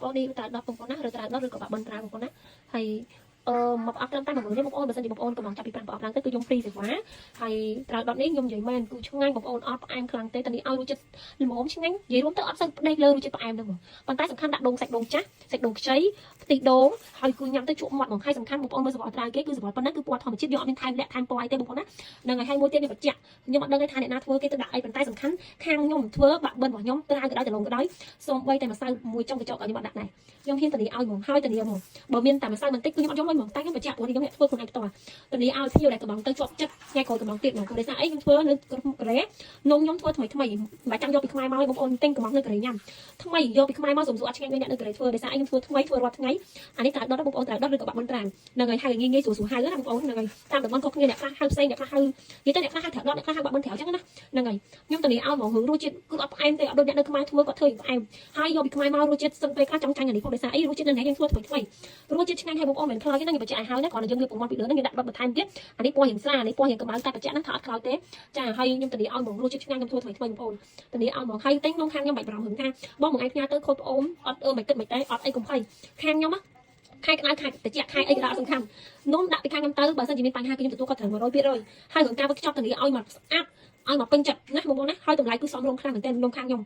ប្អូននេះត្រាវដុតបងប្អូនណាឬត្រាវដុតឬក៏បាក់បិនត្រាវបងប្អូនណាហើយអឺមកប្រអប់ត្រឹមតែ10000ទេបងប្អូនបើសិនជាបងប្អូនកំងចាប់ពី5ប្រអប់ឡើងទៅគឺខ្ញុំ free សេវាហើយត្រាវដុតនេះខ្ញុំនិយាយមែនគឺឆ្ងាញ់បងប្អូនអត់ផ្អែមខ្លាំងទេតែនេះឲ្យរសជាតិល្មមឆ្ងាញ់និយាយរួមទៅអត់សូវផ្ដេកលើរសជាតិផ្អែមហ្នឹងបងប៉ុន្តែសំខាន់ដាក់ដូងសាច់ដូងចាស់សាច់ដូងខ្ចីខ្ទិះដូងហើយគឺញ៉ាំទៅជក់មាត់ហ្មងហើយសំខាន់បងប្អូនមើលសម្បល់ត្រាវគេគឺសម្បល់ប៉ុណ្ណឹងគឺពណ៌ធម្មជាតិយកអត់មានថែមលាក់ថែមពណ៌អីទេបងប្អូនណាហ្នឹងហើយហើយមួយទៀតនេះបញ្ជាក់ខ្ញុំអត់ដឹងទេថាអ្នកណាធ្វើគេទៅដាក់អីប៉ុន្តែសំខាន់ខាងខ្ញុំធ្វើបាក់បិនរបស់ខ្ញុំត្រាវក៏ដោយដលងក៏ដោយសូម្បីតែម្សៅមួយចុងកញ្ចក់ក៏ខ្ញុំអត់ដាក់ដែរខ្ញុំហ៊ានធានាឲ្យហ្មងហើយធានាហ្មងបើមានតែម្សៅបន្តិចគឺខ្ញុំអត់យកលុយហ្មងតែខ្ញុំបញ្ជាក់ព្រោះខ្ញុំអ្នកធ្វើខ្លួនឯងផ្ទាល់ធានាឲ្យភ្ញៀវដែលកំងទៅជាប់ចិត្តថ្ងៃក្រោយកំងទៀតហ្មងព្រោះដោយសារអីខ្ញុំធ្វើនៅកូរ៉េនំខ្ញុំធ្វើថ្មីថ្មីមិនបាច់ចាំយកពីខ្មែរមកទេបងប្អូនទិញកំងនៅកូរ៉េញ៉ាំថ្មីយកពីខ្មែរមកសុំសួរអត់ឆ្ងាញ់ដូចអ្នកនៅកូរ៉េធ្វើដោយសារអីខ្ញុំធ្វើថ្មីធ្វើរាល់ថ្ងៃអានេះត្រាវដុតបងប្អូនត្រាវដុតឬក៏បាក់បិនត្រាវហ្នឹងហើយហៅងាយងាយស្រួលស្រួលហៅណាបងប្អូនហ្នឹងហើយតាមតំបន់ខុសគ្នាអ្នកខ្លះហៅផ្សេងអ្នកខ្លះហៅនិយាយទៅអ្នកខ្លះហៅត្រាវដុតអ្នកខ្លះហៅបាក់បិនត្រាវអញ្ចឹងណាហ្នឹងហើយខ្ញុំធានាឲ្យហ្មងរឿងរសជាតិគឺអត់ផ្អែមទេអត់ដូចអ្នកនៅខ្មែរធ្វើគាត់ធ្វើផ្អែមហើយយកពីខ្មែរមករសជាតិសឹងពេលខ្លះចង់ចាញ់អានេះផងដោយសារអីរសជាតិនៅនេះយើងធ្វើថ្មីថ្មីរសជាតិឆ្ងាញ់ហើយបងប្អូនមិនខ្លោចទេណាខ្ញុំបញ្ជាក់ឲ្យហើយណាគ្រាន់តែយើងលាបពងមាន់ពីលើហ្នឹងយើងដាក់ដុតបន្ថែមទៀតអានេះពណ៌រៀងស្រាលអានេះពណ៌រៀងកម្ៅតែបញ្ជាក់ណាថាអត់ខ្លោចទេចាហើយខ្ញុំធានាឲ្យហ្មងរសជាតិឆ្ងាញ់ខ្ញុំធ្វើថ្មីថ្មីបងប្អូនធានាឲ្យហ្មងហើយទិញក្នុងខាងខ្ញុំបាច់បារម្ភរឿងថាបងមួយថ្ងៃផ្ញើទៅខូចប្អូនអត់អឺមិនគិតមិនតែអត់អីកុំភ័យខាងខ្ញុំណាខែក្តៅខែត្រជាក់ខែអីក៏ដោយអត់សំខាន់នំដាក់ពីខាងខ្ញុំទៅបើសិនជាមានបញ្ហាគឺខ្ញុំទទួលខុសត្រូវ100%ហើយរឿងការវឹកខ្ចប់ធានាឲ្យមកស្អាតឲ្យមកពេញចិត្តណាបងប្អូនណាហើយតម្លៃគឺសមរម្យខ្លាំងមែនទែននំខាងខ្ញុំ